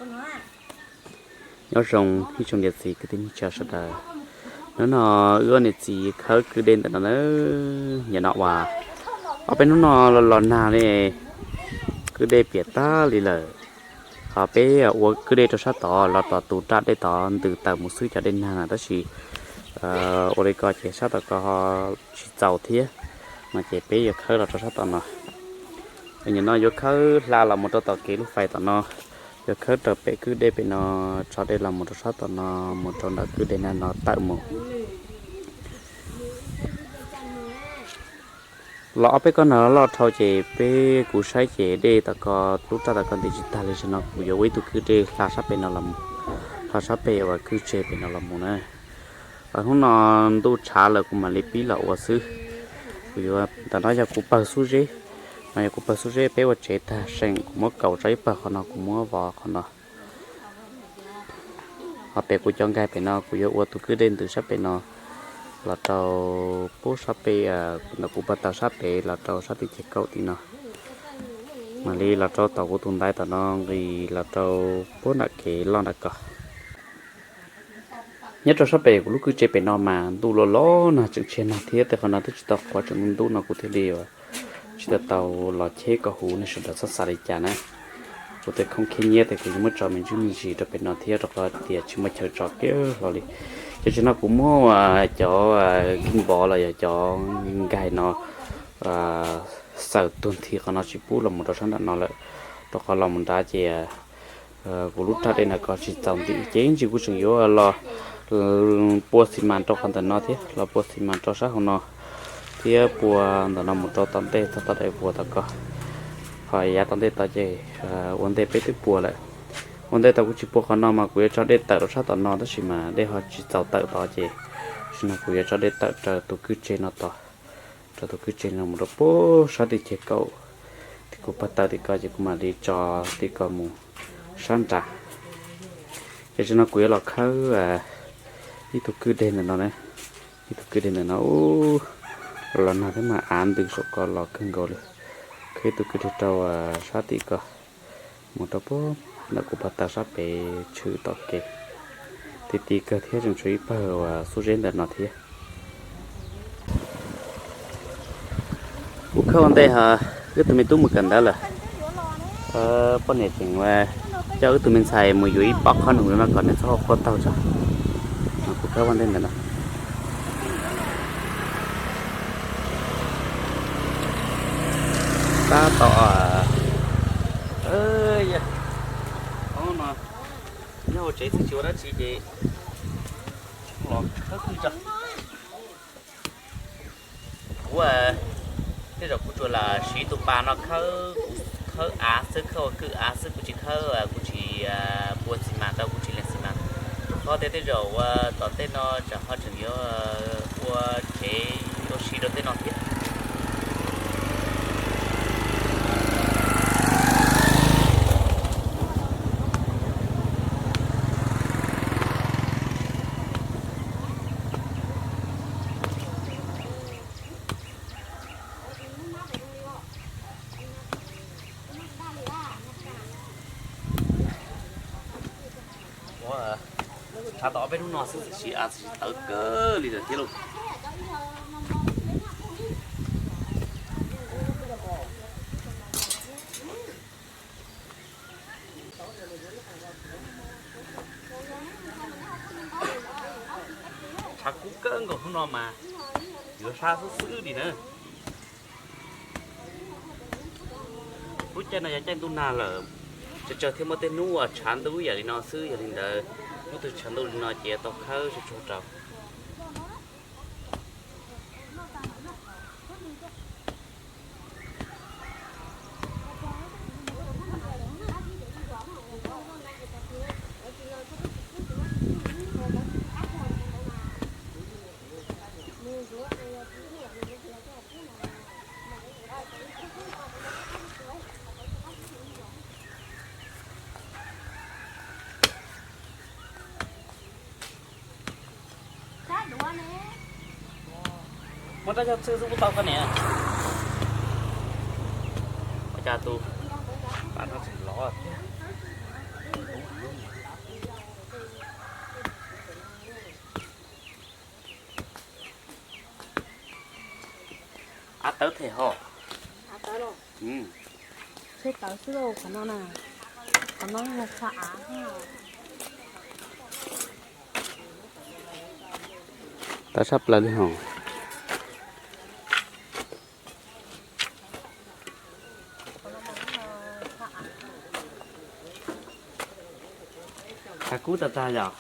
Nyob zoo ib tsoom niam txiv kwv tij neej tsa sawv daws. Hnub no wb ob niam txiv khawb kwj dej ntawm no na, nim no uas ob peb hnub no los los nag li, kwj dej piam tag li lawm. Ho peb ua kwj dej rau sab tod los rau tus raj dej tod ntws tawm mus xwb cov dej nag na, tab sis ua li ko ces sab tom ko tsis txaus thiab, no ces peb yuav khawb los rau sab tom no. Nim no yuav khawb hla los mus rau tom kev lub fais tom no, yuav khawb raws pem kwj dej pem no, tso dej los mus rau sab tom no, mus rau ntawm kwj dej nag no tawm mus. Los ob peb kob nag loj dhau ces peb kuv saib ces dej tom ko, lub raj tom ko ntim tsis tag li, tam sim no kuv yuav ua ib tug kwj dej hla sab pem no los mus, hla sab pem uas kwj tse pem no los mus na. Hnub no ntuj tshav lawm kuv mam li pib los ua xwb. Kuv yuav, ntawm no yog kuv pawg xub zeb, no yog kuv pawg xub zeb, peb ua tsev tag seem kuv muab kaus tso ib pawg qhov no, kuv muab vov qhov no. Ho pem kuv cov nkaig pem no kuv yuav ua tus kwj dej ntws sab pem no los rau pub sab pem, ntawm kuv pawg taws sab pem los rau sab tim ces kaum tim no, mam li los rau tom kuv tus ntaiv tom no nqis los rau pub nram kev loj nram ko. Nyob rau sab pem kuv lub kwj tse pem no mas ntuj los los nag tseem tshiab nag thiab, tej qhov no twb tsis tau qhuav tseem ntub no kuv thiaj li tsis tau tau los cheb kom huv, nej sawv daws txhob xav li cas na. Kuv tej khoom khib nyiab ces kuv yuav muab tso me ntsis me ntsis rau pem no thiab, rau qhov tias tsis muaj chaw tso kiag hlo li. Ces tam sim no kuv muab cov gimbal los yog cov nkaig no xaws tuag nthi qhov no tsis pub los mus rau sab nram no lawm, rau qhov los mus nrad ces kuv lub raj dej nram ko tsis txaus ntim, ces ib ntsis kuv tseem yuav los pua xi mas rau qhov ntawm no thiab, los pua xi mas rau sab hauv no thiab pua ntawm no mus rau tom ntej txog tom daim vuag tom ko. Ho yav tom ntej tod ces ua ntej peb twb pua lawm. Ua ntej tod kuv tsis pua qhov no mas kuv yuav tso dej tawm rau sab tom no, tab sis mas dej ho tsis txaus tawm tod ces tam sim no kuv yuav tso dej tawm raws tus kwj tse no tod, raws tus kwj tse no mus rau pub sab tim ces kaum tim kuv pawg taws tim ko ces kuv mam li tso tim ko mus sab nrad. Ces tam sim no kuv yuav los khawb ib tug kwj dej ntawm no na, ib tug kwj dej ntawm no, los nag thiab mas av ntws saum ko los kawg nkaus li. Khawb ib tug kwj dej rau sab tim ko mus rau pub ntawm kuv pawg taws sab pem tshwm tom kev. Ti ti kawg thiab tseem tshuav ib pawg uas xub zeb ntawm no thiab. Kuv khawb ua ntej ho wb tus me tub mus kawm ntawv lawm. Poj niam tseem coj wb tus me ntxhais mus yuav ib pob qhob noom no kom nws txhob quaj taug tso. Kuv khawb ua ntej ntawm no. Tab tom no nyob hauv tsev xwb tsis ua dab tsi ces los khawb kwj tso. Kuv tej zaum kuv tsuas lam siv tus pas no khawb, kuv khawb av xwb, khawb ua kwj av xwb, kuv tsis khawb, kuv tsis pua xi mas tau, kuv tsis lees xi mas. Rau qhov tias tej zaum ua tom ntej no tsam ho tseem yuav ua tsev ua si rau tej no thiab. Tshav tau ob peb hnub no xwb txawm siv av txawm tsis tawv kawg li lawm thiab lauj. Tshav kub kawg nkaus hnub no mas yuav sab xwb xwb li na. Lub caij no yog caij ntuj nag lawm, tsawg tsawg thiaj muaj tej hnub uas tshav ntuj ib yam li no xwb, yog li ntawd hnub twg tshav ntuj li no ces tau khawb tsuag tsuag rau. Muab rab cog txhwb xwb kuj tau koj niam. Ua cas tus pas no tseem lov thiab. Tawv them ho. Tseg tawv xwb lauj, qhov no na, qhov no yog tsho av. Tawv tshaj plaws li hos. Tshav kub tag tag yom.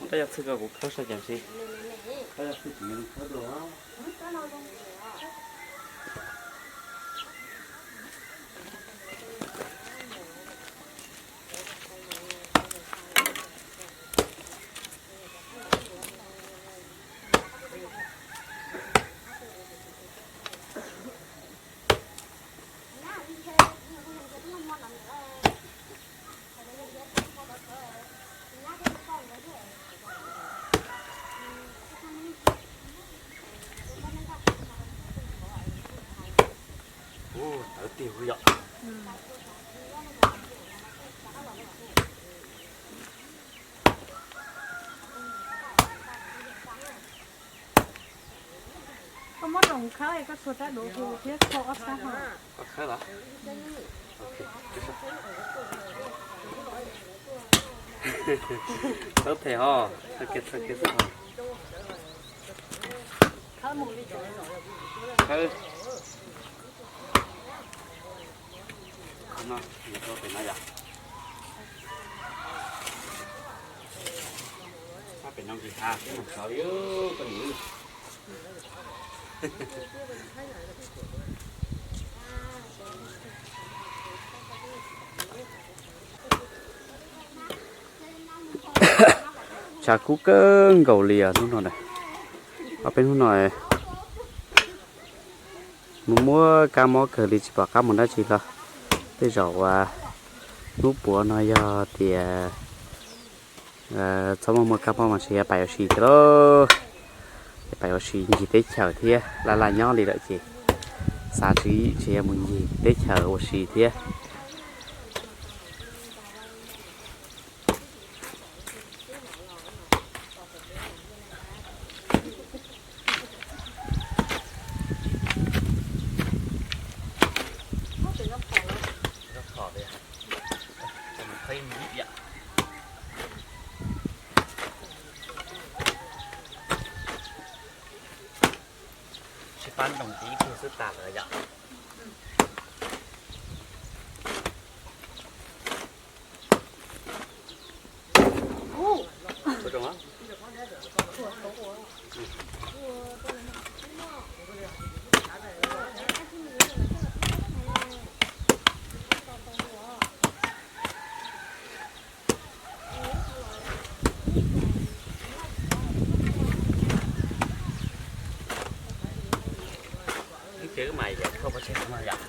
Koj yog txhwj koj kuv khawb saib cas si. Ub, tawv tiag yom. Koj muab rau khawb, koj txhua rab duav hu thiab kho ob sab ho. Khawb los? Tawv them ho, txhawj kiag txhawj kiag xwb ho. Khawb. Qhov no yuav rau pem no yom. Sab pem no nkig hav thiab mas sov li koj niam. Tshav kub kawg nkaus li os hnub no na. Ob peb hnub no mus muab kab mob kawg li tsis pom qab mus dab tsi hlo. Tej zaum uas hnub puav no yog tias txhob muaj muaj kab mob mas ntshe yuav pais ua si thiab lauj. Yuav pais ua si ncig teb chaws thiab, laj laj nyob li lawm ces xav tswv yim ntshe yuav mus ncig teb chaws ua si thiab. Sib pab nroos ib pliag xwb tas lawm yom. Ib pliag wb mam li khawb pov tseg no yom.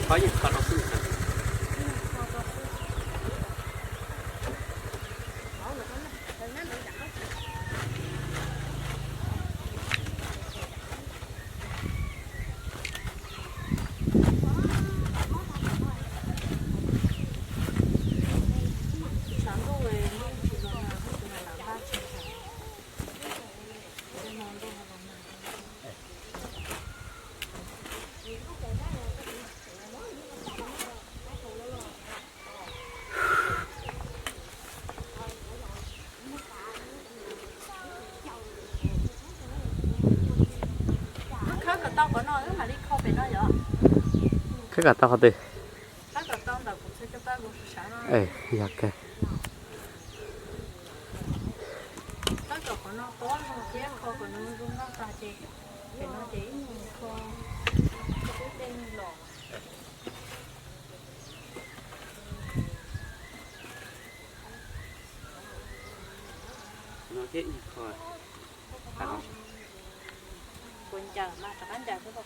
Qhov yeej kho rau xwb. Khawb kom tau qhov no wb mam li kho pem no yom. Khawb kom tau qhov twg? Khawb kom tau ntawm kuv txhua cov paj kuv sawv no. Yog kawg. Khawb kom qhov no tob no thiab kho kom nws zoo nkauj tag ces pem no ces ib nyuag kho ib tej los. No thiab ib nyuag kho. Kuv ncaws mas rov qab ncaws xwb.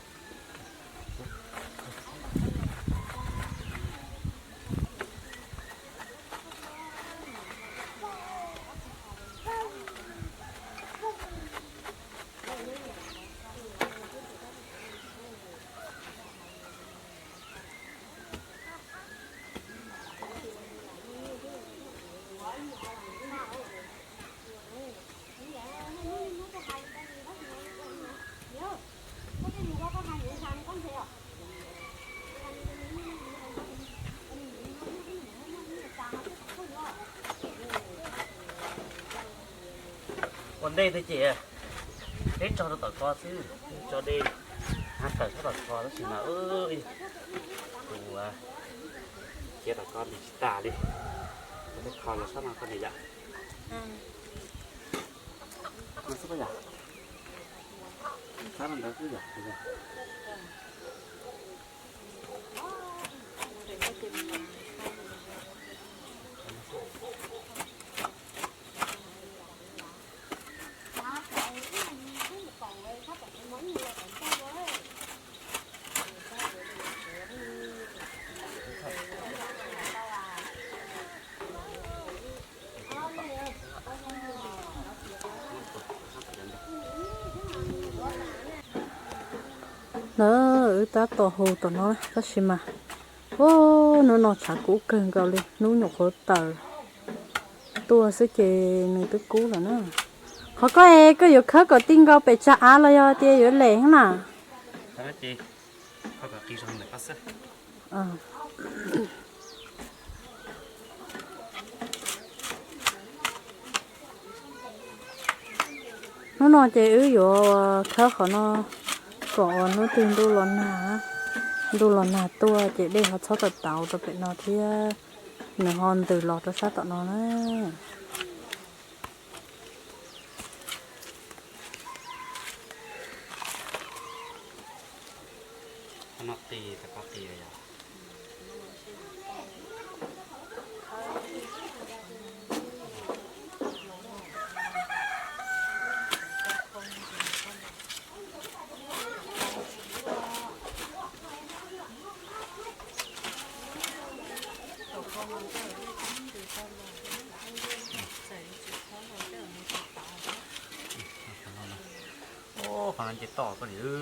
Ua ntej thiab ces peb tso rau tom ko xwb, tso dej hab tawm sab tom ko tab sis mas kuv ua khiav tom ko ntim tsis tas li. Ua tej kho los sab no koj niam yom. No xwb yom. Sab no ntawd xwb yom. Lawv wb tab tom hu tom no tab sis mas, ub, hnub no tshav kub kawg nkaus li, hnub nyuam qhuav tawm tuaj xwb ces nws twb kub lawm na. Qhov koj es koj yuav khawb kom ti nkaus pem tsag av los yog tias yuav lem heev na? Hnub no ces wb yuav khawb qhov no kom hnub twg ntuj los nag, ntuj los nag tuaj ces dej ho txhob tawm tauv rau pem no thiab nws ho ntws los rau sab tom no na. Ub, qhov no nce toj koj niam.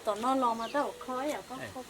Tom no los mas tab ua kho ib yam koj kho.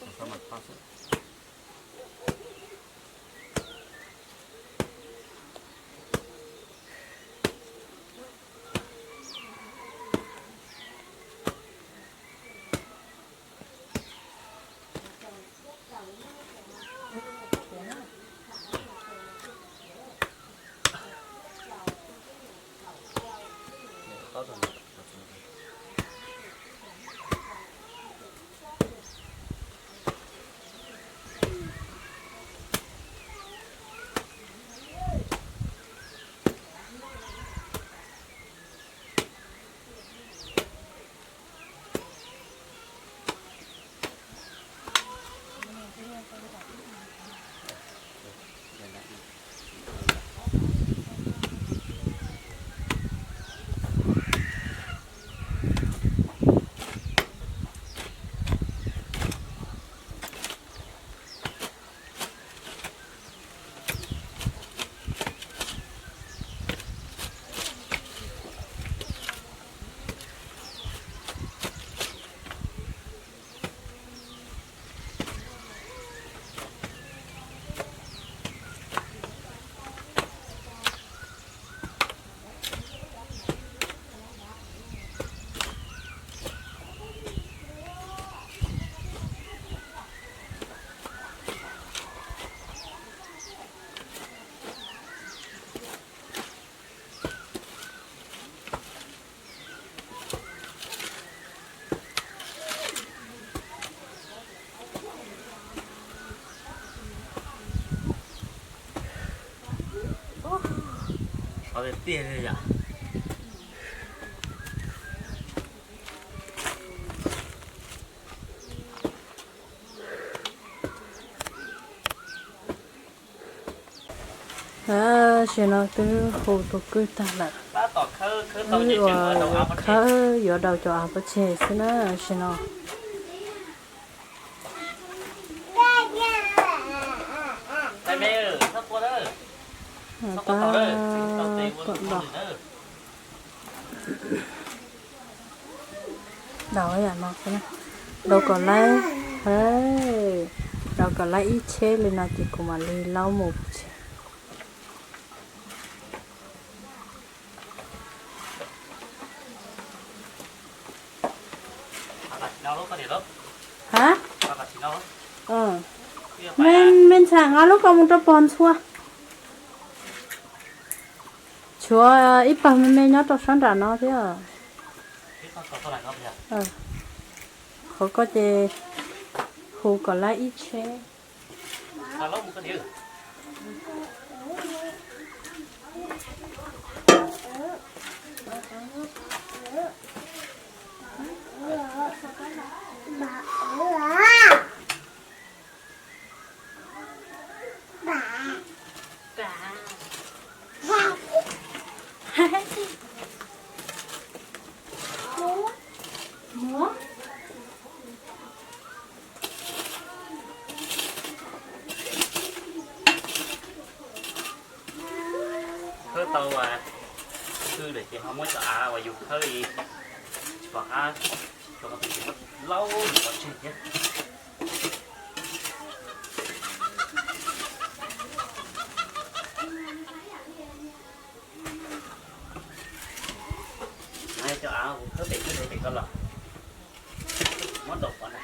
Tiag li yom. Tam sim no twb hu tus kwj tag lawm. Wb ua khawb yuav daus cov av pov tseg xwb na tam sim no. Tab kom daus, daus yam no xwb, daus kom laib, daus kom laib ib tsheb li no ces kuv mam li laub mus pov tseg. Ha, me ntxhais, nqa lub ko mus rau pog ntxhua. Tshuav ib pawg me me nyob rau sab nram no thiab. Qhov ko ces hu kom laib ib tsheb. Khawb tau khw lawm ces ho muab cov av uas yus khawb li tsis pom qab, cov ko tus ces muab laub mus pov tseg thiab. Cov av kuv khawb pem, khawb pem ko los muab daus pov na.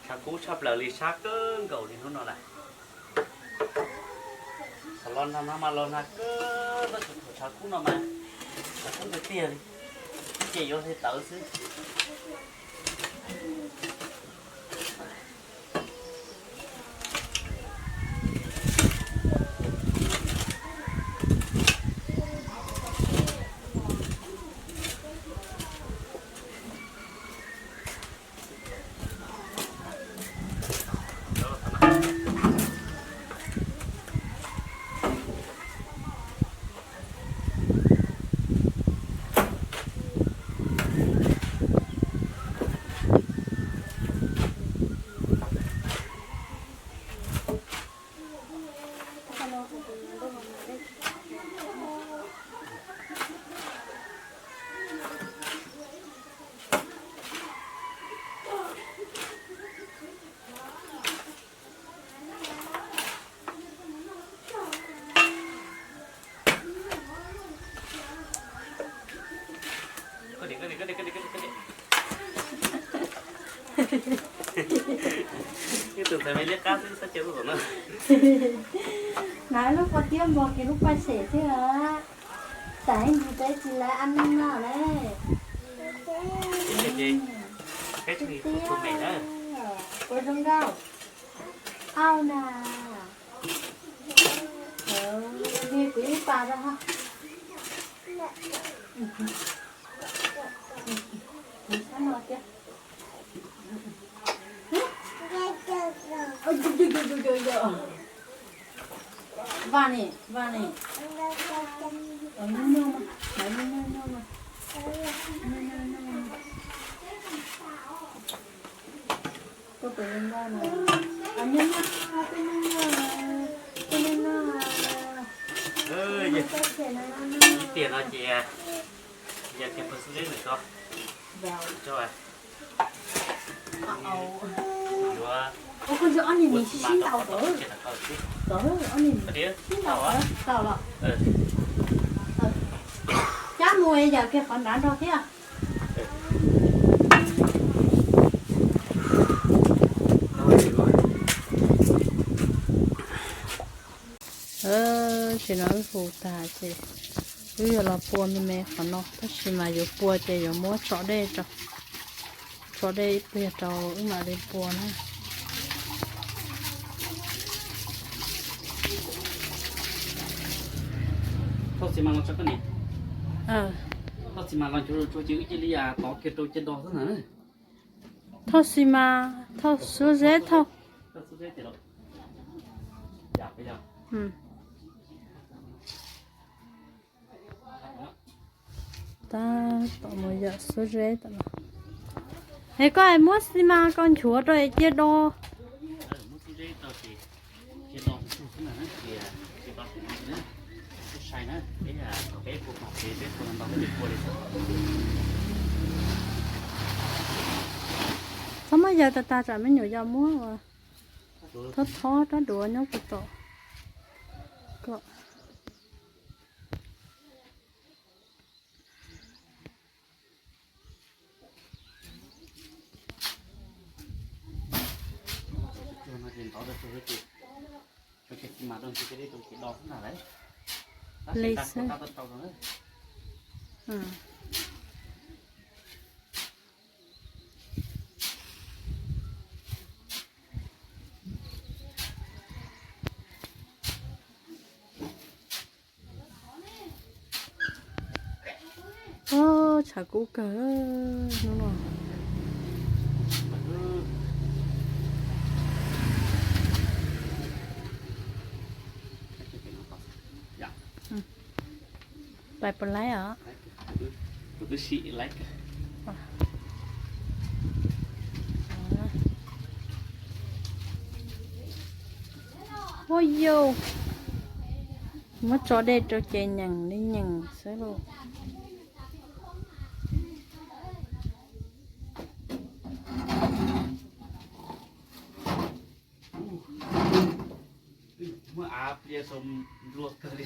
Tshav kub tshaj plaws li, sab kawg nkaus li hnub no lawm. Los nag no mas los nag kawg, tab sis thaum tshav kub no mas tshav kub tiag tiag li, ces yuav hli tawv xwb. Ib tug ntxhais me liab qab xwb xav cia lub zos no. Hnav lub paj tiab npog kiag lub paj xem xwb os. Tam ib ntsis peb tsis lawv a me no na. Peb tsis tus me na. Ua zoo nkauj. Au na. Kuv ib pas rau ha. Kuv sab no thiab. Vaj ni, vaj ni. Nyuj nyuj, nyuj nyuj, nyuj nyuj. Koj tus me nyuj no, nyuj nyuj, tus me nyuj no, tus me nyuj no. Ib tiam no ces yog tias pw xub deb nws tso, tso. Ua koj ntshe ob niag mis sib sib ntaus tau, tau ob niag mis sib ntaus tau los. Cab mus yam kiag qhov nrad nrog thiab. Tam sim no wb hu tag ces wb yuav los pua me me qhov no, tab sis mas yuav pua ces yuav muab tso dej rau. Tso dej ib pliag rau wb mam li pua na. Thauj xi mas los tso koj niam. Thauj xi mas los nchuav tsuag ces wb cia li tov kiag rau cia do xwb na. Thauj xi mas, thauj suab zeb, thauj. Tab tom mus yawm suab zeb tom no. Es koj es muab xi mas koj nchuav rau es cia do. Txhob muab yawg tag tag tsam me nyuam yaus muab ua thob thob rab duav nyob puag tom. Li xwb. Tshav kub kawg hnub no. Pais puas laib os? Ua yau, muab tso dej rau ces nyeem li nyeem xwb lauj. Muaj av pliav sau nruas kawg li.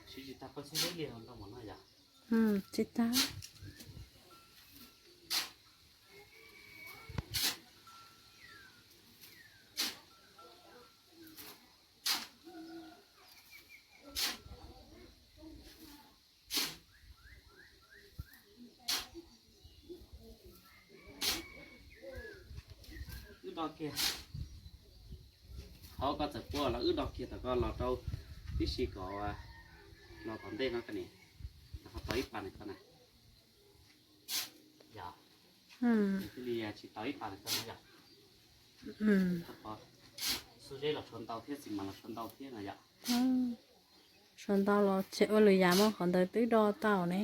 Siv tsis tag peb xub zeb li no yom? Tsis tag. Wb do kiag, qhov koj txawm pua los wb do kiag tom koj los rau tib si kom los tom ntej no koj niam, ho tau ib pas na koj na. Yog, thiaj li tsis tau ib pas na koj na yog. Xub zeb los tshuav ntau thiab, xis mas los tshuav ntau thiab no yom. Tshuav ntau los tshem ua lwm yam mas qhov ntawd twb do tau ne.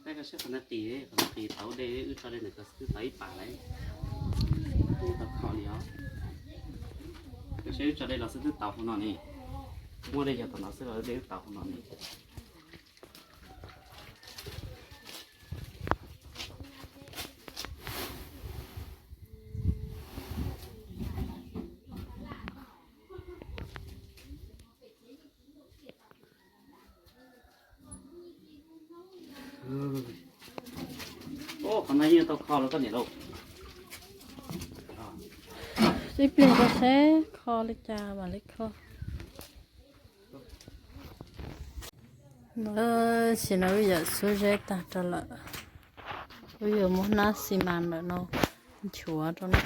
Peb koj saib qhov ntawd qis, qhov ntawd qis tau dej, wb tso dej ntawm ko xwb twb tau ib pas lawm. Twb tau kho li os. Koj saib wb tso dej los xwb twb tau hauv no ne. Muaj dej yog tom no xwb los dej twb tau hauv no ne. Qhov no yeej tau kho los koj niam lauj. Ib pliag rau seb kho li cas mam li kho. Tam sim no wb yawm xub zeb tag rau lawm, wb yuav muab hnab xi mas ntawm no nchuav rau na.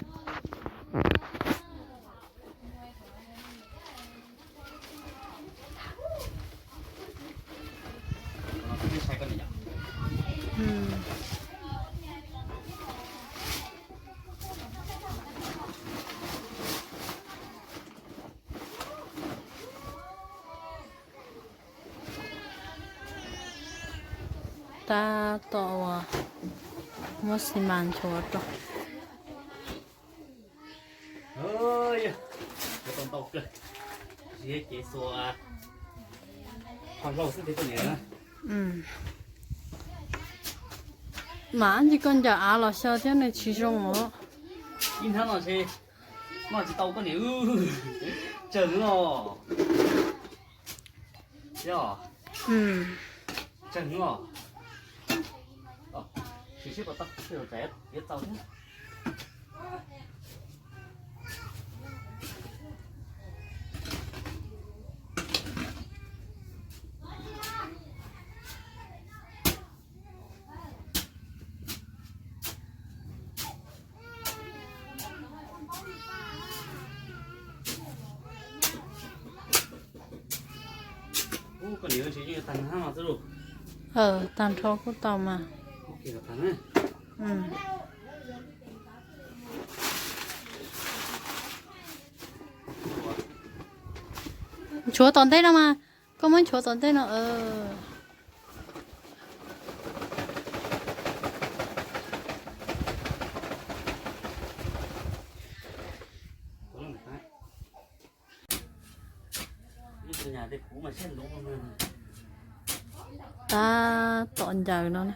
Tab tom uas muab xi mas nchuav rau. Tau ntau kawg, ces xuas qhov laus xwb thiaj niam. Mas ntsis koj ncaws av los xyaw thiab nws tsis zoo os. Ib hnab no noj tsis tau koj niam. Tsawg os. Yog. Tsawg os. Sim seb puas tau, yuav txaus thiab. Tag nrho kuj tau mas. Nchuav tom ntej no mas, koj muab nchuav tom ntej no. Tab tom ncaws no na.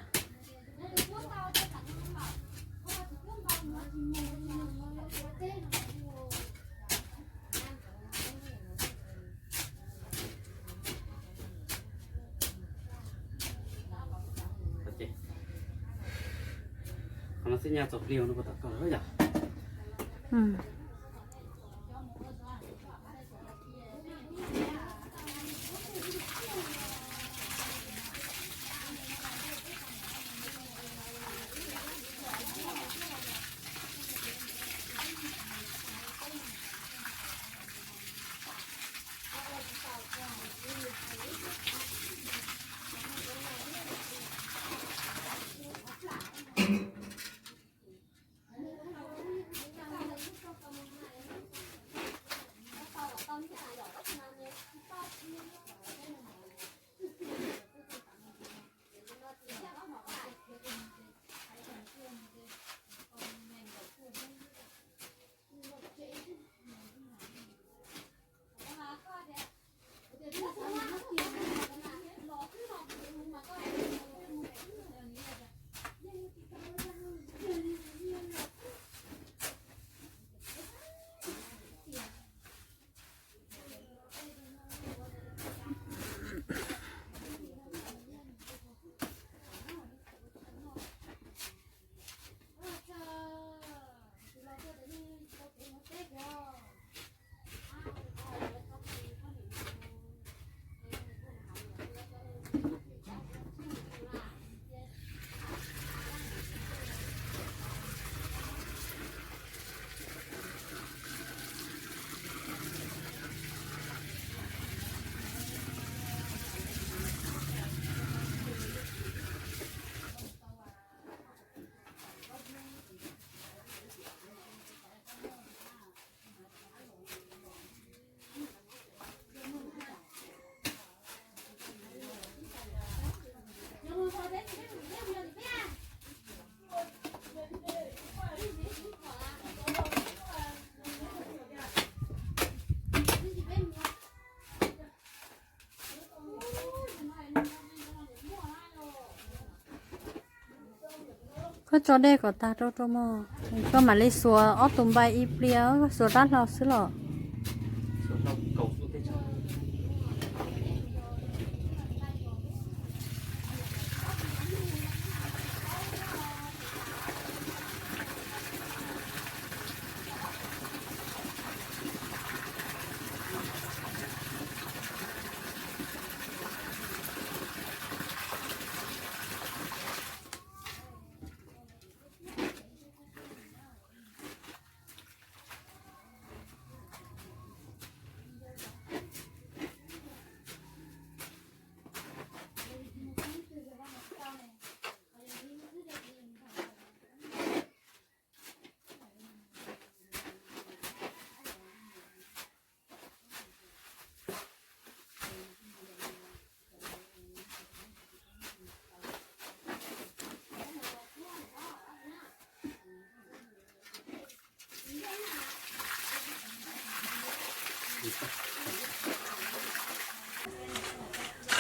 Koj tso dej kom tag rau rau mog, koj mam li xuas ob tug npai ib pliag, xuas rab hlau xwb los.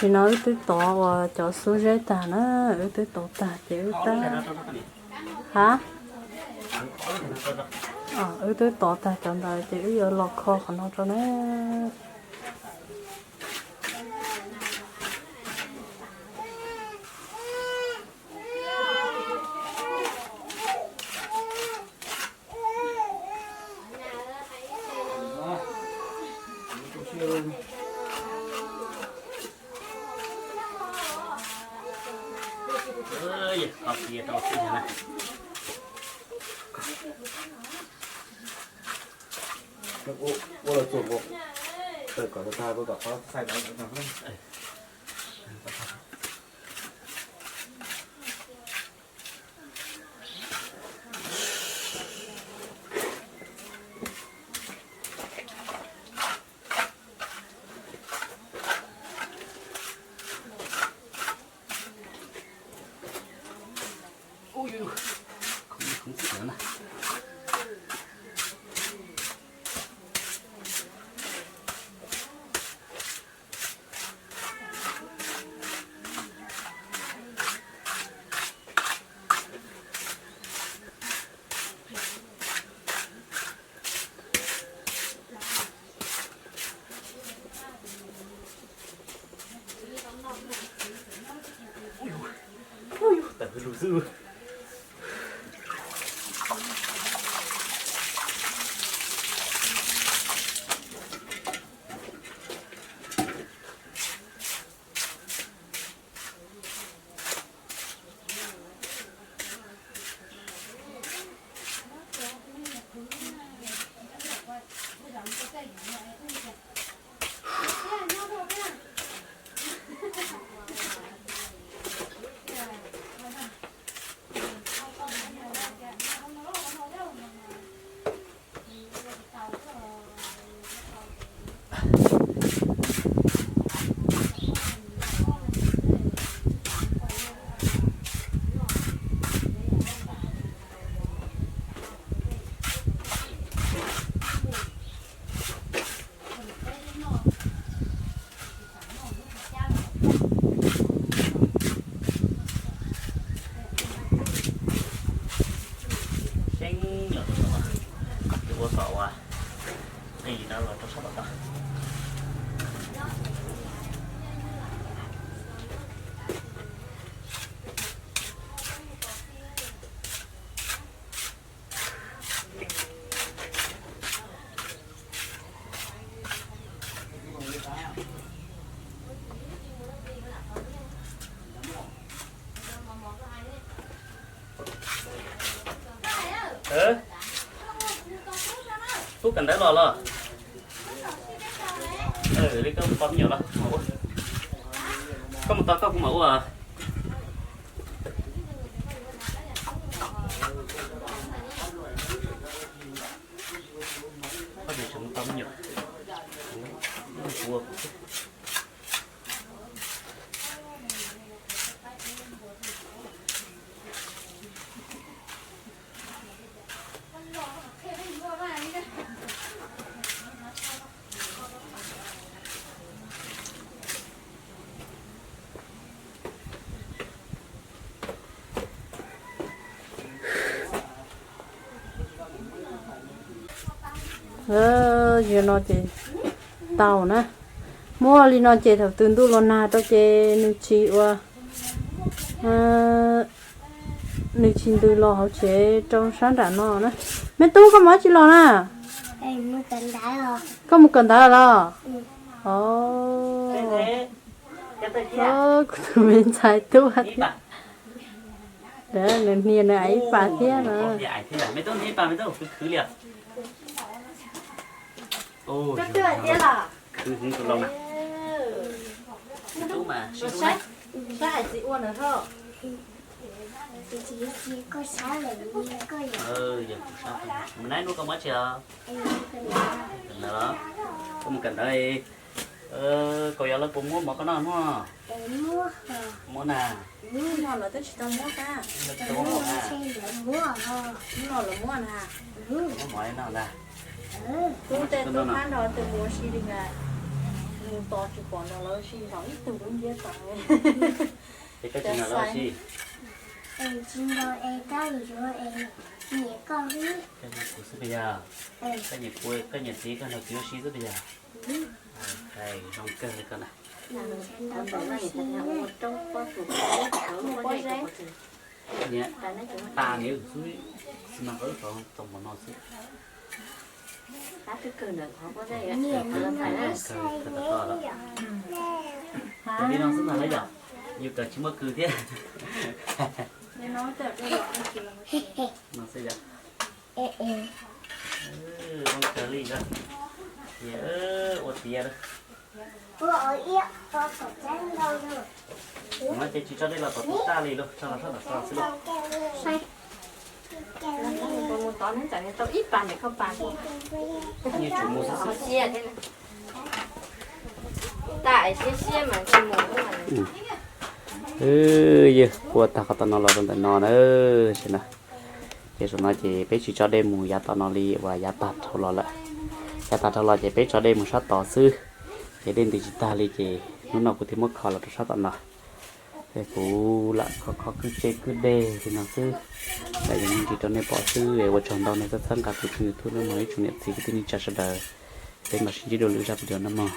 Nim no wb twb tov uas cov xub zeb tag na, wb twb tov tag ces wb tab, ha, wb twb tov tag cov ntawd ces wb yuav los kho qhov no rau na. Xeeb nyuam tus ua kom ua qis no los rau sab tom tod. Tub kawm ntawv los los? Li koj mus tos me nyuam los kuv mam ua. Koj mus tos koj kuv mam ua. Koj tseem mus tos me nyuam. Kuv ua kuv xwb. Yog no ces tau na. Muab li no ces thaum twg ntuj los nag rau ces nws tsis ua, nws tsis ntws los hauv tsev rau sab nram no na. Me tub, koj mus dab tsi los na? Koj mus kawm ntawv los? Kuv tus me ntxhais tub thiab. Nws hnia nws ais ib pas thiab na. Koj mus kawm ntawv, koj yuav lawv puas muab mov koj noj no? Muab na. Muab mov noj na. Tub tej tub hab nrog tus mus ua si li ntawd. Tos tsis pom nrog lawv si los ib tug lub ntiab tas. Es koj tsis nrog lawv si? Tsis nrog es koj yuav es niam koj xwb. Koj nrog kuv xwb puas yog? Koj nyiam kuv, koj nyiam txiv koj nrog kuv yuav si xwb puas yog? Zoo kawg li koj na. Niam, tas niam xwb, xi mas qhov tau npaum no xwb. Li no xwb ntag na yom, yus kawm tsis muaj kws thiab. No xwb yom. Zoo kawg li na. Ces ua tiav lawm. No ces tsis tso dej los tom tag li lauj, tso los sab tom so xwb lauj. Mus tod neb txawm tau ib pas ntawm koj pas. Nws tsum mus xwb xwb. Tas siab siab mas tsis mus. Yog ua tag qhov tom no los rau ntawm no na, ces na. Ces saum no ces peb tsis tso dej mus yav tom no li uas yav tag dhau los lawm. Yav tag dhau los ces peb tso dej mus sab tod xwb. Ces dej ntws tsis tag li ces hnub no kuv thiaj muab kho los rau sab tom no. Kuv lam kho kho kwj tse kwj deg li no xwb, lam yuav me ntsis rau nej pom xwb. Ua tsaug ntau nej txhawb nqa kuv tshooj YouTube no mog ib tsoom niam txiv kwv tij neej tsa sawv daws. Peb mam sib ntsib dua lwm zaj video no mog.